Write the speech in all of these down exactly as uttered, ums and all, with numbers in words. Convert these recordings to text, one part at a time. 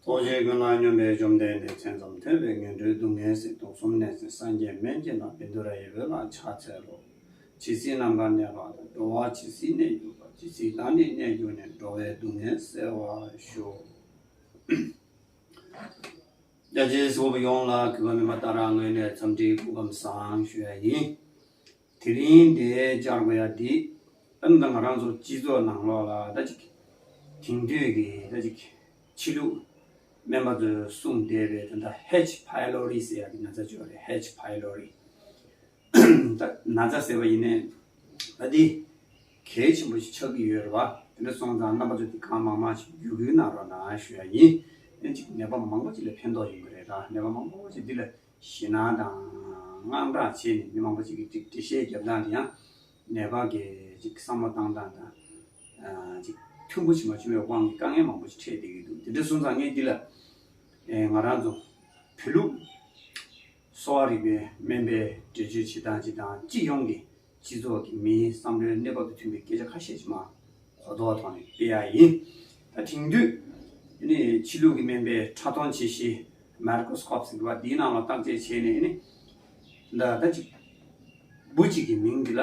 རྡོ་རྗེ་ཀུན་ལ་སྙོམས་པའི་བཅོམ་ལྡན་འདས། མཚན་ཙམ་ཐོས་པས་ངན་འགྲོའི་སྡུག་བསྔལ་སེལ། དུག་གསུམ་ནད་སེལ་སངས་རྒྱས་སྨན་གྱི་བླ། བཻ་ཌཱུརྱ་ཡི་འོད་ལ་ཕྱག་འཚལ་ལོ། ཇི་སྲིད་ནམ་མཁའ་གནས་པ་དང་། འགྲོ་བ་ཇི་སྲིད་གནས་གྱུར་པ། ཇི་སྲིད་བདག་ནི་གནས་གྱུར་ནས། འགྲོ་བའི་སྡུག་བསྔལ་སེལ་བར་ཤོག། རྒྱ་ཆེའི་གཟུ་བོ་ཡོངས་ལ་གུས་པ་མེད་པ་ལྟར་ངོས་ནས་འཚམས་འདྲིའི་སྐུ་ཁམས་བཟང་ཞུ་ཡ་ཡིན། དེ་རིང་འདིར་བཅར་དགོས་ཡ་འདི་ཨ་ནི་ད་ང་རང་ཚོ་སྤྱི་ཚོགས་ནང་ལོགས་ལ་ད་ཅིག་དེང་དུས་ཀྱི་ད་ཅིག་ཕྱི་ལུགས་སྨན་པ་ཚོས་གསུངས་བསྡད་པའི་ད་ལྟ་ཧེཆ་ཕའི་ལོ་རི་ཟེར་ཡ་གི་ན་ཚ་ཅིག་ཡོད་རེད། ཧེཆ་ཕའི་ལོ་རི། ད་ན་ཚ་ཟེར་བ་ཡིན་ནའི་ད་འདི་གལ་ཆེན་པོ་ཞིག་ཆགས་ཀྱི་ཡོད་རེད་བ། དེ་འདྲ་སོང་ཙང་རྣམ་པ་ཚོས་འདི་གང་མང་མང་ཞིག་བརྒྱུད་སྐུལ་གནང་རོགས་གནང་ཞུ་ཡ་ཡིན། ཨ་ནི་ཅིག་ནད་པ་མང་པོ་ཅིག་ལ་ཕན་ཐོགས་ཡོང་གི་རེད། ད་ནད་པ་མང་པོ་ཅིག་འདི་ལ་ཞེད་སྣང་དང་དངངས་སྐྲག་བྱས་ནས་མི་མང་པོ་ཅིག་གིས་ཅིག་འགྲེལ་བཤད་རྒྱབ་སྟངས་དེ་ཡང་ནད་པ་གི་ཅིག་བསམ་བློ་བཏང་སྟངས་དང་། ཨ་ཅིག་མཐུན་པོ་ཞིག་མ་བྱུང་བའི་དབང་གིས་དཀའ་ངལ་མང་པོ་ཞིག་འཕྲད་བསྡད་ཀྱི་འདུག། དེ་འདྲ་སོང་ཙང་ངས་འདི་ལ་ཨེ་ང་རང་ཚོ་བོད་ལུགས་གསོ་བ་རིག་པའི་སྨན་པའི་འགྲེལ་བརྗོད་བྱེད་སྟངས་ཅིག་དང་སྤྱི་ཡོངས་ཀྱི་སྤྱི་ཚོགས་ཀྱི་མིའི་བསམ་བློའི་གནས་བབ་དང་མཐུན་པའི་སྐད་ཆ་ཁ་ཤས་ཅིག་མར་གོ་རྟོགས་ཐོག་ནས་སྤེལ་ཡ་ཡིན། ད་དེང་དུས་ཨ་ནི་ཕྱི་ལུགས་ཀྱི་སྨན་པའི་ཕྲ་མཐོང་ཆེ་ཤོས་མའི་ཀྲོ་སི་ཀོབ་ཟེར་བ་འདིའི་ནང་ལ་བརྟག་དཔྱད་བྱས་ནས་ཨ་ནི་ད་ད་ཅིག་འབུ་གཅིག་གི་མིང་འདི་ལ་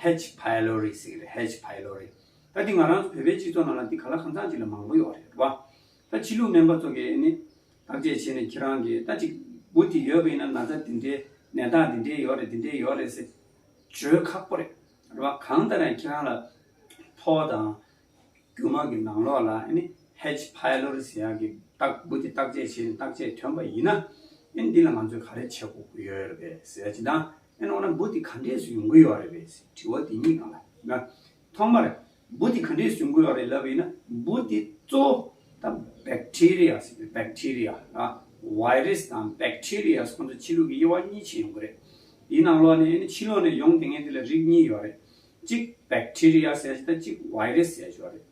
ཧེཆ་ཕའི་ལོ་རི་ཟེར་གི་རེད། ཧེཆ་ཕའི་ལོ་རི། ད་འདི་ང་རང་ཚོ་བོད་པའི་སྤྱི་ཚོགས་ནང་ལ་འདི་ག་ལ་གང་འཚམ་ཅིག་ལ་མང་པོ་ཡོད་རེད་བ། ད་ཕྱི་ལུགས་སྨན་པ་ཚོ་གིས་ཨ་ནི་བརྟག་དཔྱད་བྱས་ནས་ཁྱེད་རང་གིས་ད་ཅིག་འབུ་དེ་ཡོད་པ་ཡིན་ན་ན་ཚ་འདི་འདྲའི་ནད་རྟགས་འདི་འདྲའི་ཡོད་རེད། འདི་འདྲའི་ཡོད་རེད་ཟེར་བརྗོད་ཁག་པོ་རེད། རེད་བ། གང་ལྟར་ཡང་ཁྱེད་རང་ལ་ཕོ་དང་རྒྱུ་མ་གི་ནང་ལོགས་ལ་ཨ་ནི་ཧེཆ་ཕའི་ལོ་རི་ཟེར་ཡག་གི་རྟགས་འབུ་དེ་བརྟག་དཔྱད་བྱས་ནས་བརྟག་དཔྱད་ཐོན་པ་ཡིན་ན་ཨ་ནི་འདི་ལ་ང་ཚོས་ག་རེ་བྱེད་དགོས་ཀྱི་ཡོད་རེད་པས་ཟེར་ཡ་ཅིག་དང་། ཨེ་ན་འོ་ན་འབུ་འདི་ག་འདྲས་སུ་ཡོང་གི་ཡོད་རེད་པས་ཟེར་དྲི་བ་འདི་གཉིས་སྒང་ལ་ན། ཐོག་མར་འབུ་འདི་ག་འདྲས་སུ་ཡོང་གི་ཡོད་རེད་ལབ་པ་ཡིན་ན། འབུ་འདི་གཙོ་བོ་ད་བེག་ཊི་རི་ཡ་ཟེར་གི་རེད། བེག་ཊི་རི་ཡ་ལ་བྷའི་རེ་སི་དང་བེག་ཊི་རི་ཡ་ཁོང་ཚོ་ཕྱི་ལུགས་ཀྱི་དབྱེ་བ་གཉིས་ཕྱེ་ཡོང་གི་རེད། དེའི་ནང་ལོགས་ནས་ཨེ་ནི་ཕྱི་ལོགས་ནས་ཡོང་བསྡད་མཁན་དེ་ལ་རིགས་གཉིས་ཡོད་རེད། གཅིག་བེག་ཊི་རི་ཡ་ཟེར་ཞིག་དང་གཅིག་བྷའི་རེ་སི་ཟེར་ཞིག་ཡོད་རེད།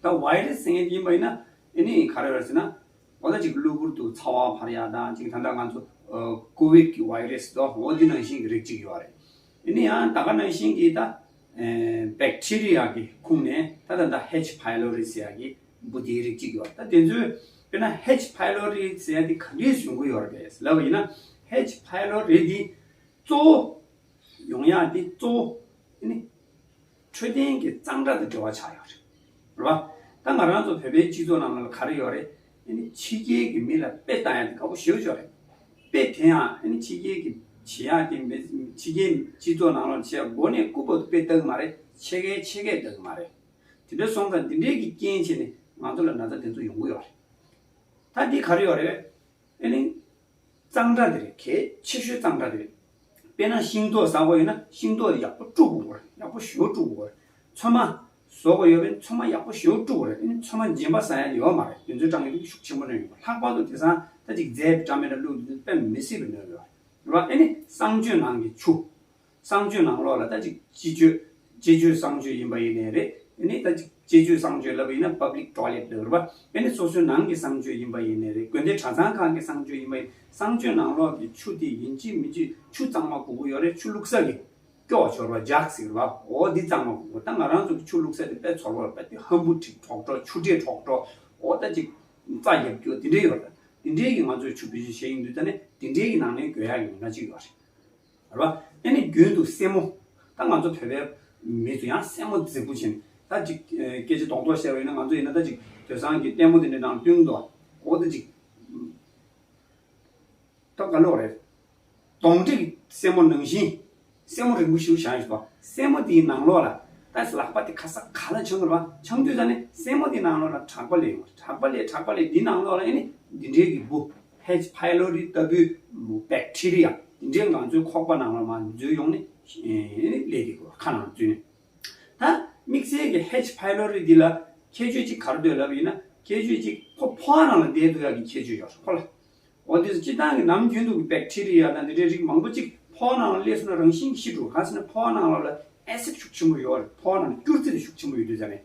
ད་བྷའི་རེ་སི་ཟེར་མཁན་དེ་ཡིན་པ་ཡིན་ན་ཨེ་ནི་ག་རེ་ཡོད་རེད་ཟེར་ན། འོ་ད་ཅིག་གློ་བུར་དུ་ཚ་བ་འཕར་ཡག་དང་། ཅིག་ད་ལྟ་ང་ཚོ་ཨ་ཀོ་བིཌ་གི་བྷའི་རེ་སི་དོ། འོ་འདི་ནང་བཞིན་གྱི་རིགས་གཅིག་ཡོད་རེད། ཨེ་ནི་ཡང་ད་ག་ནང་བཞིན་གྱི་ད་ཨེ་བེག་ཊི་རི་ཡ་གི་ཁུངས་ནས་ད་ད་ད་ཧེཆ་ཕའི་ལོ་རི་ཟེར་ཡག་གི་འབུ་དེའི་རིགས་གཅིག་ཡོད་རེད། ད་དེ་ཚོས་དཔེར་ན་ཧེཆ་ཕའི་ལོ་རི་ཟེར་ཡག་དེ་ག་འདྲས་ཡོང་གི་ཡོད་རེད་པས་ལབ་པ་ཡིན་ན། ཧེཆ་ཕའི་ལོ་རི་འདི་གཙོ་བོ་ཡོང་ཡག་འདི་གཙོ་བོ་ཨེ་ནི་འཕྲོད་བསྟེན་གྱི་གཙང་སྦྲ་དང་འབྲེལ་བ་ཆགས་ཡོད་རེད། རེད་བ། ད་ང་རང་ཚོ་བོད་པའི་སྤྱི་ཚོགས་ནང་ལ་ག་རེ་ཡོད་རེད། ཨེ་ནི་ཕྱི་རྒྱལ་གྱི་མི་ལ་དཔེ་བལྟ་ཡག་དེ་དགའ་པོ་ཞེ་པོ་ཅིག་ཡོད་རེད། དཔེ་དེ་ཡང་ཨེ་ནི་ཕྱི་རྒྱལ་གྱི་བྱེད་ཡག་དེ་མི་ཕྱི་རྒྱལ་སྤྱི་ཚོགས་ནང་ལ་བྱེད་ཡག་མགོ་ནས་རྐུབ་བར་དུ་དཔེ་ལྟ་གི་མ་རེད། ཕྱེད་ཀའི་ཕྱེད་ཀས་ལྟ་གི་མ་རེད། དེ་འདྲ་སོང་ཙང་འདི་འདྲའི་གི་རྐྱེན་བྱས་ནས་ང་ཚོ་ལ་ན་ཚ་དེ་ཚོ་ཡོང་གི་ཡོད་རེད། ད་འདི་ག་རེ་ཡོད་རེད། ཨེ་ནི་གཙང་སྦྲ་དེ་རེད། གལ་ཆེ་ཤོས་གཙང་སྦྲ་དེ་རེད། དཔེར་ན་ཤིང་ཏོག་ཟ་དགོས་ཡོད་ན་ཤིང་ཏོག་དེ་ཡག་པོ་བཀྲུ་དགོས་རེད། ཡག་པོ་ཞེ་པོ་བཀྲུ་དགོས་རེད། ཚོད་མ་བཟོ་དགོས་ཡོད་པས་ཚོད་མ་ཡག་པོ་ཞེ་པོ་བཀྲུ་དགོས་རེད། ཨེ་ནི་ཚོད་མ་རྗེན་པ་ཟ་ཡ་ཡོད་མ་རེད། དེ་ཚོའི་གྲངས་ཀྱི་ཤུགས་ཆེན་པོ་ནས་ཡོད། ལྷག་པར་དུ་དེང་སང་ད་ཅིག་རྫས་འདྲ་མི་འདྲ་བླུགས་དུས་དཔེ་མི་སྲིད་པའི་གནོད་ཡོད་རེད། ཨེ་ནི་གསང་སྤྱོད་ནང་གི་ཆུ། གསང་སྤྱོད་ནང་ལོགས་ལ་ད་ཅིག་སྤྱི་སྤྱོད་སྤྱི་སྤྱོད་གསང་སྤྱོད་ཡིན་པ་ཡིན་ནའི་རེད། ཨེ་ནི་ད་ཅིག་སྤྱི་སྤྱོད་གསང་སྤྱོད་ལབ་པ་ཡིན་ན་པབ་ལིག་ཊོ་ལེཊ་ལབ་རེད་པ། ཨེ་ནི་སོ་སོའི་ནང་གི་གསང་སྤྱོད་ཡིན་པ་ཡིན་ནའི་རེད། དགོན་སྡེ་གྲྭ་ཚང་ཁག་གི་གསང་སྤྱོད་ཡིན་པ་ཡིན། གསང་སྤྱོད་ནང་ལོགས་ཀྱི་ཆུ་དེ་ཡིན་གཅིག་མིན་གཅིག་ཆུ་གཙང་མ་དགོས་ཀྱི་ཡོད་རེད། ཆུ་བླུགས་ས་གི་སྐྱོ་བ་ཆོར་བ་ཇག་ཟེར་བ། འོ་འདི་གཙང་མ་དགོས་ཀྱི། ད་ང་རང་ཚོ་གི་ཆུ་བླུགས་ས་དེ་དཔེ་ཚོར་བ་རེད་པ། དེ་ཧམ་བུ་ཁྲིག་ཁྲོག་ཁྲོག་ཆུ་འདྲེ་ཁྲོག་ཁྲོག་འོ་ད་ཅིག་རྩྭ་རྒྱབ་སྐྱོ་དེ་འདྲས་ཡོད་རེད། དེ་འདྲས་ཀྱི་ང་ཚོས་ཆུ་བེད་སྤྱོད་བྱས་ཡོང་དུས་ད་ནི་དེ་འདྲས་ཀྱི་ནང་ནས་དགོས་ཡག་གི་ཉེན་ཁ་ཅིག་ཡོད་རེད། རེད་བ། ཨེ་ནི་རྒྱུན་དུ་སེན་མོ། ད་ང་ཚོ་བོད་པའི་མི་ཚོ་ཡང་སེན་མོ་རྫིག་པོ་བྱས་ནས་ད་ཅིག་ཨེ་སྐད་ཆ་རྡོག་རྡོག་བཤད་པ་ཡིན་ན། ང་ཚོ་ཡིན་ན་ད་ཅིག་དེང་སང་གི་ལྟད་མོ་དེ་འདྲ་ནང་བསྟན་འདུག། འོ་ད་ཅིག་ད་ག་ལོག་རེད། གདོན་འདྲེ་གི་སེན་མོ་ནང་བཞིན་སེན་མོ་རིང་པོ་ཞིག་བཞག་ཡོད་པ། སེན་མོ་དེའི་ནང་ལོགས་ལ་ད་ལག་པ་དེ་ག་ས་ག་ལ་འཆང་གི་རེད་བ། འཆང་དུས་ད་ནི་སེན་མོ་དེའི་ནང་ལོགས་ལ་དྲེག་པ་ལས་ཡོང་། དྲེག་པ་ལས་དྲེག་པ་ལས་དེའི་ནང་ལོགས་ལ་ཨེ་ནི་འདི་འདྲའི་གི་འབུ། ཧེཆ་ཕའི་ལོ་རི་ལྟ་བུའི་བེག་ཊི་རི་ཡ་འདི་འདྲའི་ང་ཚོའི་ཁོག་པ་ནང་ལ་མར་འཛུལ་ཡོང་ནས་ཨེ་ནི་སླེབས་བསྡད་ཀྱི་རེད། ཁ་ནང་འཛུལ་ནས། ད་དམིགས་བསལ་གྱི་ཧེཆ་ཕའི་ལོ་རི་འདི་ལ་ཁྱད་ཆོས་གཅིག་ག་རེ་འདུག་ལབ་ཡིན་ན། ཁྱད་ཆོས་གཅིག་ཕོ་ཕོ་བ་ནང་ལ་བསྡད་ཐུབ་ཡག་གི་ཁྱད་ཆོས་ཡོད་རེད་ཁོ་ལ། འོ་དེ་ཚོ་སྤྱིར་བཏང་གི་ནམ་རྒྱུན་དུ་གི་བེག་ཊི་རི་ཡ་དང་འདི་འདྲའི་རིགས་མང་པོ་གཅིག་ཕོ་བ་ནང་ལ་སླེབས་སོང་ན་རང་བཞིན་གྱིས་ཤི་འགྲོ། གང་ཟེར་ན་ཕོ་བ་ནང་ལ་ཨེ་སིཌ་ཤུགས་ཆེན་པོ་ཡོད་རེད། ཕོ་བ་ནང་ལ་སྐྱུར་རྩི་དེ་ཤུགས་ཆེན་པོ་ཡོད་དུས་ཙང་ནས།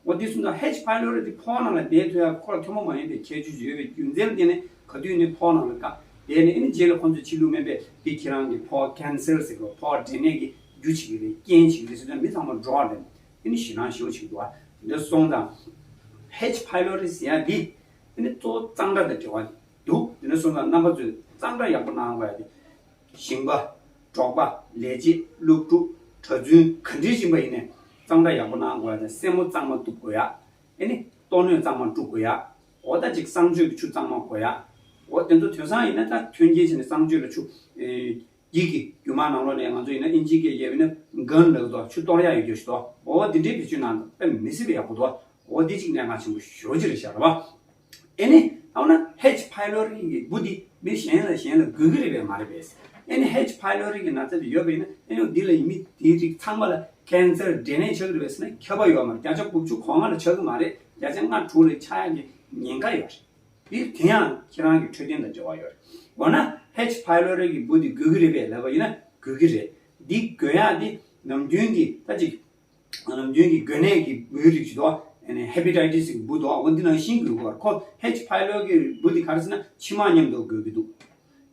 འོ་དེ་སོང་ཙང་ཧེཆ་ཕའི་ལོ་རི་དེ་ཕོ་བ་ནང་ལ་བསྡད་ཐུབ་ཡག་ཁོ་ལ་ཐུན་མོང་མ་ཡིན་པའི་ཁྱད་ཆོས་ཤིག་ཡོད་པའི་རྒྱུ་མཚན་ལ་བརྟེན་ནས་ག་དུས་ནས་ཕོ་བ་ནང་ལ་བཀག་བསྡད་ནས། ཨེ་ནི་རྗེས་ལ་ཁོང་ཚོས་ཕྱི་ལུགས་སྨན་པས་འདི་ཁྱེད་རང་གི་ཕོ་བ་ཀེན་སར་ཟེར་གི་རེད། ཕོ་བ་འབྲས་ནད་ཀྱི་རྒྱུ་བྱེད་ཀྱི་རེད། རྐྱེན་བྱེད་ཀྱི་རེད་ཟེར་དུས་མི་ཚང་མ་འདྲོག་རེད། ཨེ་ནི་ཞེད་སྣང་ཞེ་པོ་བྱེད་ཀྱི་འདུག་བ། དེ་འདྲ་སོང་ཙང་ཧེཆ་ཕའི་ལོ་རི་ཟེར་ཡག་འདི་ དེ་ནི་གཙོ་བོ་གཙང་སྦྲ་དང་འབྲེལ་བ་འདུག་དེ་ནས་སོང་ཙང་རྣམ་པ་ཚོས་གཙང་སྦྲ་ཡག་པོ་གནང་དགོས་ཡ་དེ། ཞིང་པ། འབྲོག་པ། ལས་བྱེད། སློབ་ཕྲུག་གྲྭ་བཙུན། ག་འདྲས་ཡིན་པ་ཡིན་ནའི་གཙང་སྦྲ་ཡག་པོ་གནང་དགོས་ཡ་དང་། སེན་མོ་གཙང་མ་གཏུབ་དགོས་ཡ། ཨེ་ནི་ལྟོ་སྣོད་གཙང་མ་བཀྲུ་དགོས་ཡ། འོ་ད་ཅིག་གསང་སྤྱོད་ཀྱི་ཆུ་གཙང་མ་དགོས་ཡ། འོ་དེ་ཚོ་དེང་སང་ཡིན་ན་ད་མཐུན་རྐྱེན་བྱས་ནས་གསང་སྤྱོད་ལ་ཆུ་ཨེ། འདི་གི་རྒྱུད་མང་ནང་ལོགས་ནས་ང་ཚོ་ཡིན་ན་ཨིན་ཇི་སྐད་ཡོད་པ་ཡིན་ན་གན་ལབ་དོ། ཆུ་གཏོར་ཡག་ཡོད་རྒྱུ་ཞིག་དོ། འོ་འདི་འདྲའི་བེད་སྤྱོད་གནང་དང་དཔེ་མི་སྲིད་པའི་ཡག་པོ་དོ། འོ་འདི་གཅིག་གནད་འགག་ཆེན་པོ་ཞེ་པོ་ཅིག་རེད་ཤག་རེད་བ། ཨེ་ནི་ཨ་ན་ཧེཆ་ཕའི་ལོ་རི་གི་འབུ་འདི་མི་གཞན་ལ་གཞན་ལ་འགོས་ཀྱི་རེད་པས། མ་རེད་པས། ཨེ་ནི་ཧེཆ་ཕའི་ལོ་རི་གི་ན་ཚ་དེ་ཡོད་པ་ཡིན་ན་ཨེ་ནི་འདི་ལ་མི་དེའི་རིགས་ཚང་མ་ལ་ཀན་སར་འབྲས་ནད་ཆགས་ཀྱི་རེད་པས་ཟེར་ན་ཁྱབ་པ་ཡོད་མ་རེད། བརྒྱ་ཆ་དགུ་བཅུ་གོ་ལྔ་ལ་ཆགས་ཀྱི་མ་རེད། བརྒྱ་ཆ་ལྔ་དྲུག་ལ་ཆགས་ཡག་གི་ཉེན་ཁ་ཡོད་རེད། འདི་དེ་ཡང་ཁྱེད་རང་གི་འཕྲོད་བསྟེན་དང་འབྲེལ་བ་ཡོད་རེད། འོ་ན་ཧེཆ་ཕའི་ལོ་རི་གི་འབུ་འདི་འགོས་ཀྱི་རེད་པས་ལབ་པ་ཡིན་ན་འགོས་ཀྱི་རེད། འདི་འགོས་ཡག་འདི་ནམ་རྒྱུན་གྱི་ད་ཅིག་ནམ་རྒྱུན་གྱི་འགོས་ནད་ཀྱི་འབུའི་རིགས་ཅིག་འདུག་ཨ་ནི་ཧེ་པ་ཊའི་ཊི་སི་གི་འབུ་འདུག་འོ་འདི་ནང་བཞིན་འགོས་ཀྱི་ཡོད་རེད། ཁོ་ཧེཆ་ཕའི་ལོ་རི་གི་འབུ་འདི་ག་རེ་ཟེར་ན་མཆིལ་མ་མཉམ་དུ་འགོས་ཀྱི་འདུག་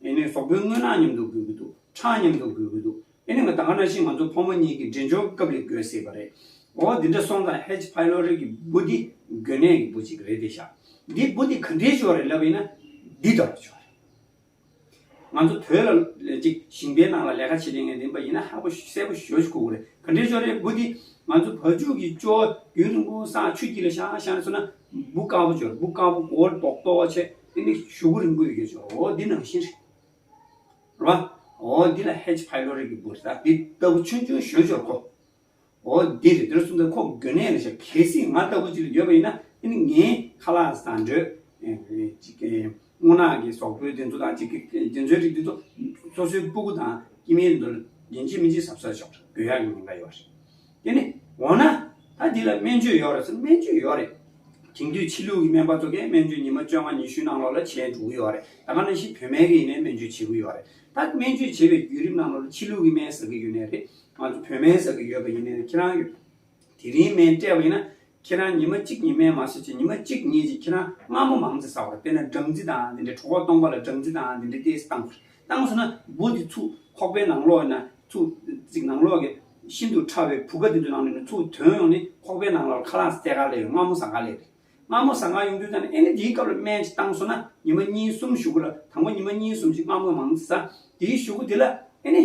ཨ་ནི་གཟུགས་པོའི་རྔུལ་ནག་མཉམ་དུ་འགོས་ཀྱི་འདུག་ཁྲག་མཉམ་དུ་འགོས་ཀྱི་འདུག་ཨ་ནི་ང་ད་ག་ནང་བཞིན་ང་ཚོ་ཕོ་མོ་གཉིས་ཀྱི་འདྲེས་སྦྱོར་སྐབས་ལ་འགོས་སྲིད་པ་རེད། འོ་འདི་འདྲ་སོང་ཙང་ཧེཆ་ཕའི་ལོ་རི་གི་འབུ་འདི་འགོས་ནད་ཀྱི་འབུ་ཅིག་རེད་དེ་ཤག་འདི་འབུ་འདི་ག་འདྲའི་ཅིག་རེད་ལབ་པ་ཡིན་ན་འདི་ལྟ་བུ་ཅིག་རེད། ང་ཚོ་བོད་ལ་ཅིག་ཞིང་པའི་ནང་ལ་ལས་ཀ་བྱེད་མཁན་ཡིན་པ་ཡིན་ན་ཧ་གོ་གསལ་པོ་ཞེ་པོ་ཅིག་གོ་གི་རེད། ག་འདྲའི་ཅིག་རེད། འབུ་འདི་ང་ཚོ་བ་ཕྱུགས་ཀྱི་ཅོ་རྒྱུན་རིང་པོ་སང་ཆུ་དཀྱིལ་ལ་བཞག་བཞག་ནས་སོང་ན་འབུ་དཀར་པོ་ཅིག་རེད། འབུ་དཀར་པོ་མགོ་ཏོག་ཏོག་བྱས་ཨ་ནི་གཞུག་གུ་རིང་པོ་ཡོད་ཀྱི་ཅིག་འོ་འདི་ནང་བཞིན་རེད། རེད་བ། འོ་འདི་ལ་ཧེཆ་ཕའི་ལོ་རི་གི་འབུ་རེད། ད་འདི་ལྟ་བུ་ཆུང་ཆུང་ཞེ་པོ་ཅིག་གོ་འོ་འདི་རེད། དེ་རུ་སོང་ཙང་ཁོ་འགོས་ནད་རེད་ཤག་གལ་སྲིད་ང་ལྟ་བུ་ཅིག་ལ་ཡོད་པ་ཡིན་ན་ཨ་ནི་ངའི་ཁ་ལག་ཟ་འདྲ་ཅིག་རྔུལ་ནག་གི་གཟུགས་པོའི་དེ་ཚོ་དང་ཅིག་གི་དེ་ཚོའི་རིགས་དེ་ཚོ་སོ་སོའི་སྤུ་གུ་དང་སྐྱེ་དམན་དེ་ཚོ་ལ་ཡིན་གཅིག་མིན་གཅིག་གཟབ་གཟབ་བྱེད་དགོས་ཡག་གི་ཉེན་ཁ་ཡོད་རེད། དེ་ནི་འོ་ན་ད་འདི་ལ་སྨན་བཅོས་ཡོད་རེད་ཟེར། སྨན་བཅོས་ཡོད་རེད། དེང་དུས་ཕྱི་ལུགས་ཀྱི་སྨན་པ་ཚོ་གིས་སྨན་བཅོས་ཉི་མ་བཅོ་ལྔ་ཉི་ཤུའི་ནང་ལོགས་ལ་བྱས་འགྲོ་གི་ཡོད་རེད། ད་ག་ནང་བཞིན་བོད་སྨན་གྱིས་ཡིན་ནའི་སྨན་བཅོས་བྱེད་ཀྱི་ཡོད་རེད། ད་སྨན་བཅོས་བྱེད་པའི་བརྒྱུད་རིམ་ནང་ལོགས་ལ་ཕྱི་ལུགས་ཀྱི་སྨན་ཟ་གི་ཡོད་ནའི་རེད། ང་ཚོ་བོད་སྨན་ཟ་གི་ཡོད་པ་ཡིན་ནའི་རེད། ཁྱེད་རང་གིས་དེ་རིང་སྨན་སྤྲད་པ་ཡིན་ན་ཁྱེད་རང་ཉི་མ་གཅིག་གཉིས་སྨན་མ་ཟ་བྱས་ཉི་མ་གཅིག་གཉིས་ཅིག་ཁྱེད་རང་མངར་མོ་མང་ཙམ་ཟ་བ་རེད། དཔེར་ན་སྦྲང་རྩི་དང་འདི་འདྲའི་གྲོད་ཁོག་སྟོང་པ་ལ་སྦྲང་རྩི་དང་འདི་འདྲའི་ཏོག་ཙམ་བཏང་བ་རེད། བཏང་སོང་ན་འབུ་འདི་ཚུར་ཁོག་པའི་ནང་ལོགས་ན་ཚུར་ཅིག་ནང་ལོགས་ཀྱི་ཤིན་ཏུ་ཕྲ་བའི་བུ་ག་འདི་ཚོའི་ནང་ནས་ཚུར་ཐོན་ཡོང་ནས་ཁོག་པའི་ནང་ལོགས་ཁ་ལག་ཟས་ག་ལས་ཡོང་མངར་མོ་ཟ་ག་ལས་རེད། མངར་མོ་ཟ་ག་ཡོང་དུས་ཙམ་ནས་ཨེ་ནི་དེའི་སྐབས་ལ་སྨན་ཅིག་བཏང་སོང་ན་ཉི་མ་གཉིས་གསུམ་གཞུག་གུ་ལ་དང་པོ་ཉི་མ་གཉིས་གསུམ་ཅིག་མངར་མོ་མང་ཙམ་ཟ། དེའི་གཞུག་གུ་དེ་ལ་ཨེ་ནི་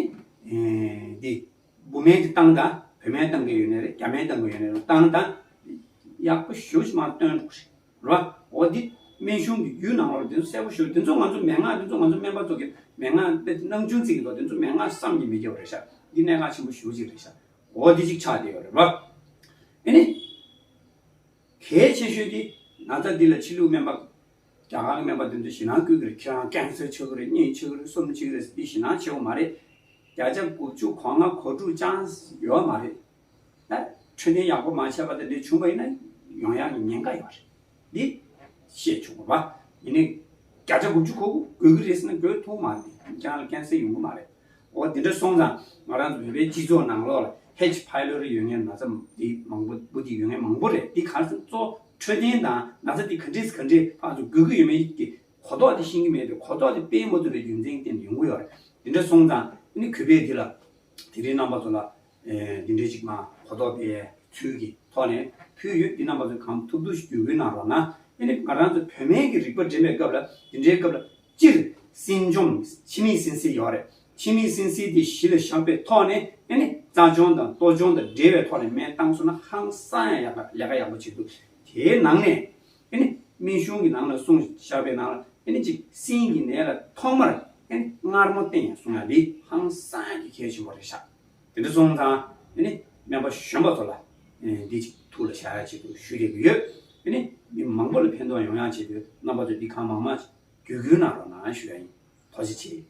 འདི་འབུ་སྨན་དེ་བཏང་དང་བོད་སྨན་བཏང་གི་ཡོད་ནའི་རེད། རྒྱ་སྨན་བཏང་གི་ཡོད་ནའི་རེད། བཏང་དང་ཡག་པོ་ཞེ་པོ་ཅིག་མར་བཏོན་འགྲོ་གི་རེད། རེད་བ། འོ་འདི་སྨན་གཞུང་གི་རྒྱུད་ནང་ལོགས་དེ་ཚོ་གསལ་པོ་ཞེ་པོ། དེ་ཚོ་ང་ཚོ་མན་ངག་དེ་ཚོ་ང་ཚོ་སྨན་པ་ཚོ་གི་མན་ངག་དཔེ་སྣང་ཆུང་བརྩི་གི་འདུག་དེ་ཚོ་མན་ངག་བསམ་གྱིས་མི་ཁྱབ་པ་རེད་ཤག་འདི་གནད་འགག་ཆེན་པོ་ཞེ་པོ་ཅིག་རེད་ཤག་འོ་འདི་གཅིག་ཆགས་བསྡད་ཡོད་རེད་བ། ཨེ་ནི། གལ་ཆེ་ཤོས་དེ་ན་ཚ་འདི་ལ་ཕྱི་ལུགས་སྨན་པ། རྒྱ་གར་གྱི་སྨན་པ་དེ་ཚོ་ཞེད་སྣང་སྐུལ་གྱི་རེད། ཁྱེད་རང་ཀན་སར་ཆགས་ཀྱི་རེད། གཉིད་ཆགས་ཀྱི་རེད། གསུམ་ཆགས་ཀྱི་རེད་ཟེར་དེ་ཞེད་སྣང་བྱེད་དགོས་མ་རེད། བརྒྱ་ཆ་དགུ་བཅུ་གོ་ལྔ་གོ་དྲུག་ཅང་ཡོད་མ་རེད། ད་འཕྲོད་བསྟེན་ཡག་པོ་མ་བྱས་པ་དེ་འདྲ་བྱུང་བ་ཡིན་ན་ཡོང་ཡག་གི་ཉེན་ཁ་ཡོད་རེད། འདི་ཤེས་ཆོག་གི་རེད་བ། ཡིན་ནའི་བརྒྱ་ཆ་དགུ་བཅུ་གོ་དགུ་འགོས་ཀྱི་རེད་ཟེར་ན་འགོས་ཐུབ་མ་རེད། ཁྱེད་རང་ལ་ཀན་སར་ཡོང་གི་མ་རེད། འོ་དེ་འདྲ་སོང་ཙང་ང་རང་ཚོ་བོད་པའི་སྤྱི་ཚོགས་ནང་ལོགས་ལ་ཧེཆ་ཕའི་ལོ་རི་ཡོད་མཁན་ན་ཚ་འདི་མང་པོ་འབུ་འདི་ཡོད་མཁན་མང་པོ་རེད། འདི་ག་རེ་ཟེར་ན་གཙོ་བོ་འཕྲོད་བསྟེན་དང་ན་ཚ་འདི་ག་འདྲས་ག་འདྲས་ཕར་ཚུར་འགོས་ཀྱི་ཡོད་མེད་ཀྱི་གོ་རྟོགས་དེ་ཤེས་ཀྱི་མེད་པའི་གོ་རྟོགས་དེ་སྤེལ་མ་ཐུབ་པའི་རྒྱུ་མཚན་གྱི་སྟེང་ནས་ཡོང་གི་ཡོད་རེད། དེ་འདྲ་སོང་ཙང་ཨ་ནི་གུས་པས་འདི་ལ་དེ་རིང་རྣམ་པ་ཚོ་ལ་ཨེ་འདི་འདྲའི་ཅིག་མ་གོ་རྟོགས་སྤེལ་ཚུལ་གྱི་ཐོག་ནས་ཕུལ་ཡོད། འདི་རྣམ་པ་ཚོས་གང་ཐུབ་ཐུབ་ཞིག་བརྒྱུད་སྐུལ་གནང་རོགས་གནང་། ཨ་ནི་ང་རང་ཚོ་བོད་སྨན་གྱི་རིག་པ་འགྲིམ་པའི་སྐབས་ལ་འདི་འདྲའི་སྐབས་ལ་སྤྱིར་སྲིན་འཇོམས་འཆི་མེད་སྲིན་སྲེག་ཡོད་རེད། འཆི་མེད་སྲིན་སྲེག་དེ་གཞི་ལ་བཞག་པའི་ཐོག་ནས་ཨ་ནི་རྩ་སྦྱོང་དང་གཏོར་སྦྱོང་དང་འབྲེལ་བའི་ཐོག་ནས་སྨན་བཏང་སོང་ན་ཧང་སང་ཡང་ཡག་པ་ལས་ཀ་ཡག་པོ་བྱེད་ཐུབ། དེའི་ནང་ནས་ཨ་ནི་སྨན་གཞུང་གི་ནང་ལ་གསུངས་བཞག་པའི་ནང་ལ་ཨ་ནི་གཅིག་སྲིན་གྱི་ནད་ལ་ཐོག་མར་ཨ་ནི་མངར་མོ་བསྟེན་ཡང་གསུང་ཡ་འདི་ཧང་སང་ཡ་གི་གལ་ཆེན་པོ་རེད་ཤག་དེ་འདྲ་སོང་ཙང་ཨ་ནི་སྨན་པ་གཞོན་པ་ཚོ་ལ་ཨ་ནི་འདི་གཅིག་ཐུགས་ལ་བཞག་ཡ་ཆེད་དུ་ཞུ་བསྡད་ཀྱི་ཡོད། ཨ་ནི་མི་མང་པོ་ལ་ཕན་ཐོགས་ཡོང་ཡ་ཆེད་དུ་རྣམ་པ་ཚོས་འདི་གང་མང་མང་བརྒྱུད་སྐུལ་གནང་རོགས་གནང་ཞུ་ཡ་ཡིན། ཐུགས་རྗེ་ཆེ།